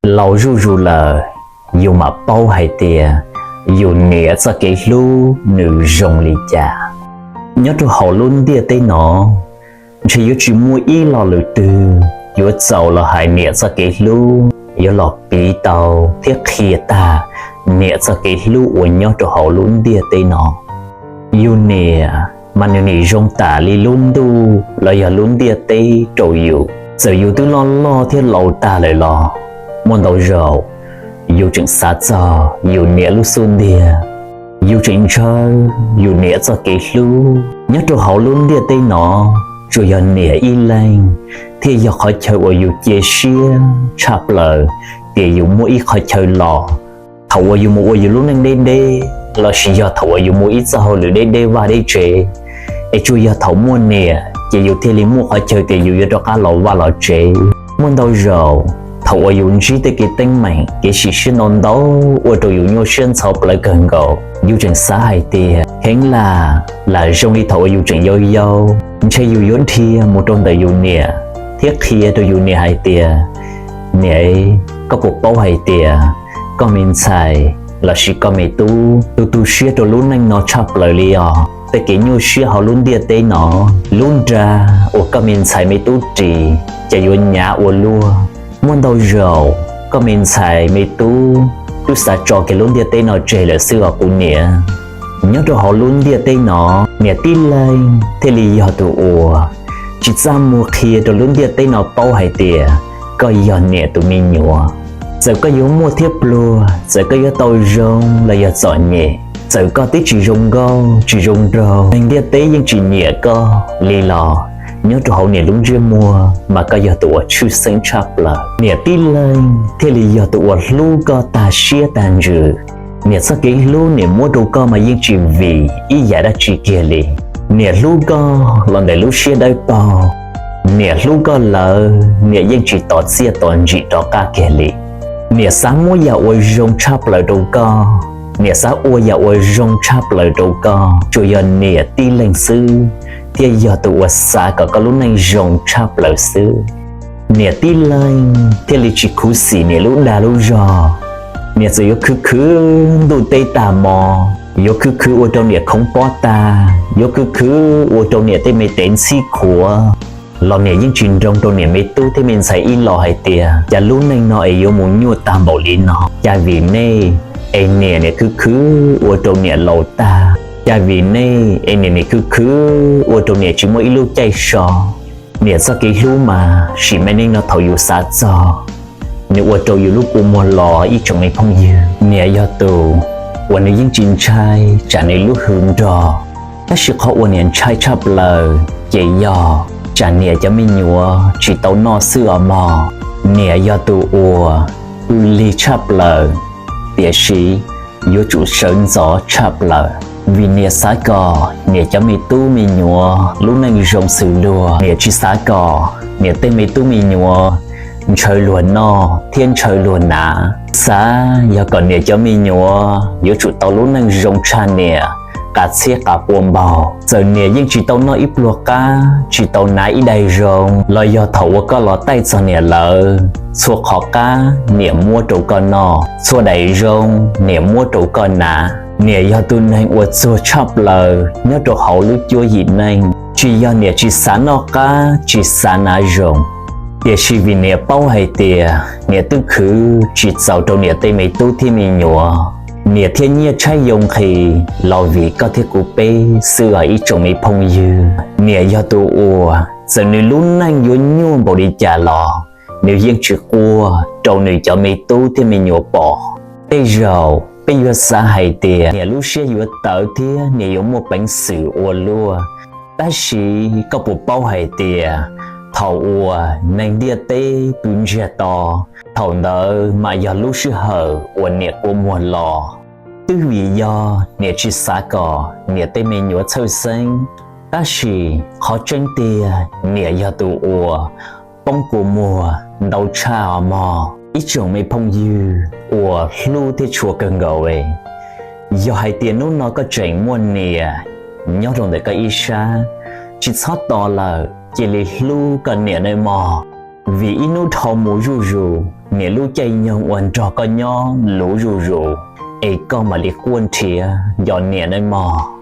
Laus zuj zus lawm, yus mam paub hais tias yus niam txoj kev hlub nws zoo li cas. Nyob rau hauv lub ntiaj teb no, ntshe yuav tsis muaj ib lo lus twg yuav txaus los hais niam txoj kev hlub, yuav los piv tau thiab qhia tag niam txoj kev hlub uas nyob rau hauv lub ntiaj teb no. Yus niam mas nws nim zoo tam li lub ntuj los yog lub ntiaj teb rau yus. Txawm yus twb loj loj thiab laus tag lawm los, muaj ntau zaus yus tseem xav txog yus niam lub xub ntiag, yus tseem ntshaw yus niam txoj kev hlub. Nyob rau hauv lub ntiaj teb no, tsuas yog niam ib leeg thiaj yog qhov chaw uas yus cia siab tshaj plaws tias yus muaj ib qhov chaw los. Thaum uas yus mus ua yus lub neej deb deb, lossis yog thaum uas yus mus ib txoj hauj lwm deb deb vaj deb tsev, es tsuas yog thaum muaj niam ces yus thiaj li muaj qhov chaw tias yus yuav rov qab los vaj los tsev. Muaj ntau zaus, thaum uas yus ntsib tej kev teeb meem kev sim siab ntau ntau ua rau yus nyuaj siab ntxhov plawv kawg nkaus, yus tseem xav hais tias kheev lam lam zoo li thaum uas yus tseem yau yau, ntshe yus yuav dhia mus rau ntawm yus niam thiab qhia rau yus niam hais tias, niam, koj puas paub hais tias koj me ntxhais lossis koj me tub tu tu siab rau lub neej no tshaj plaws li os. Tej kev nyuaj siab hauv lub ntiaj teb no, lub nra uas koj me ntxhais me tub ris ces yuav nyav ua luaj. Muaj ntau zaus koj me ntxhais me tub twb xav tso kiag lub ntiaj teb no tseg lawm xwb os kuv niam. Nyob rau hauv lub ntiaj teb no, niam tib leeg thiaj li yog tus uas tsis txaj muag qhia rau lub ntiaj teb no paub hais tias koj yog niam tus me nyuam. Txawm koj yuav muaj thiab pluag, txawm koj yuav tau zoo los yog txom nyem, txawm koj twb tsis zoo nkauj tsis zoo nraug, neeg ntiaj teb yeej tsis nyiam koj li los, nyob rau hauv niam lub ntsiab muag mas koj yog tus uas tshwj xeeb tshaj plaws. Niam tib leeg thiaj li yog tus uas hlub koj tag siab tag ntsws. Niam txoj kev hlub niam muab rau koj mas yeej tsis vim ib yam dab tsi kiag li. Niam hlub koj los ntawm lub siab dawb paug. Niam hlub koj lawm, niam yeej tsis tos txiaj tos ntsim rov qab kiag li. Niam xav muab yam uas zoo tshaj plaws rau koj, niam xav ua yam uas zoo tshaj plaws rau koj. Tsuas yog niam tib leeg xwb thiaj yog tus uas xav kom koj lub neej zoo tshaj plaws xwb. Niam tib leeg thiaj li tsis khuv xim niam lub dag lub zog. Niam txawm yuav khwv khwv ntuj teb tag hmo, yuav khwv khwv ua rau niam khoov pob tag, yuav khwv khwv ua rau niam tej me tev ntxhib khuav, los niam yeej tsis nroo rau niam me tub thiab me ntxhais ib los hais tias, cas lub neej no es yuav mus nyuaj tag npaum li no. Cas vim nej es niam niam khwv khwv ua rau niam laus tag? Cas vim nej es niam niam khwv khwv ua rau niam tsis muaj ib lub caij so? Niam txoj kev hlub mas sim me neej no thaum yus xav txog, nws ua rau yus lub kua muag los ib tsoom me phooj ywg. Niam yog tus uas nws yeej tsis ntshai tsam nws lub hws nrog, tab sis qhov uas niam ntshai tshaj plaws ces yog tsam niam cov me nyuam tsis tau noj xwb os mog. Niam yog tus uas pw lig tshaj plaws, tiam sis yuav tsum sawv ntxov tshaj plaws, vim niam xav kom niam cov me tub me nyuam lub neej zoo xws luag. Niam tsis xav kom niam tej me tub me nyuam ntshaw luag noj thiab ntshaw luag hnav. Xav yog kom niam cov me nyuam yuav tsum tau lub neej zoo tshaj niam qas txhiab qas pua npaug. Txawm niam yeej tsis tau noj ib pluag qab, tsis tau hnav ib daim zoo, los yog thaum uas koj los taij txog niam lawm, txhua qhov qab niam muab rau koj noj, txhua daim zoo niam muab rau koj hnav. Niam yog tus neeg uas txuag tshaj plaws nyob rau hauv lub cuab yim neej. Tsis yog niam tsis xav noj qab tsis xav hnav zoo, tiam sis vim niam paub hais tias niam twb khwv tsis txaus rau niam tej me tub thiab me nyuam, niam thiaj nyiaj tshaib yoo nqhis los vim koj thiab kuv peb xwb os ib tsoom me phooj ywg. Niam yog tus uas txawm nws lub neej yuav nyuaj npaum li cas los nws yeej tsis quaj rau nws cov me tub thiab me nyuam pom. Tej zaum peb yuav xav hais tias niam lub siab yuav tawv thiab niam yuav muaj peev xwm ua luaj. Tab sis koj puas paub hais tias thaum uas neeg ntiaj teb pw ntsiag to, thaum ntawd mas yog lub sij hawm uas niam kua muag los. Twb vim yog niam tsis xav kom niam tej me nyuam txhawj xeeb, tab sis qhov tseeb tiag niam yog tus uas poob kua muag ntau tshaj os mog ib tsoom me phooj ywg uas hlub thiab tshua kawg nkaus. Yog hais tias hnub no koj tseem muaj niam nyob rau ntawm koj ib sab, tsis txhob tos lawm, cia li hlub koj niam nawb mog. Vim ib hnub dhau mus zuj zus, Niam lub caij nyoog uas nrog koj nyob luv zuj zus, es koj mam li quaj nrhiav nco niam nawb mog.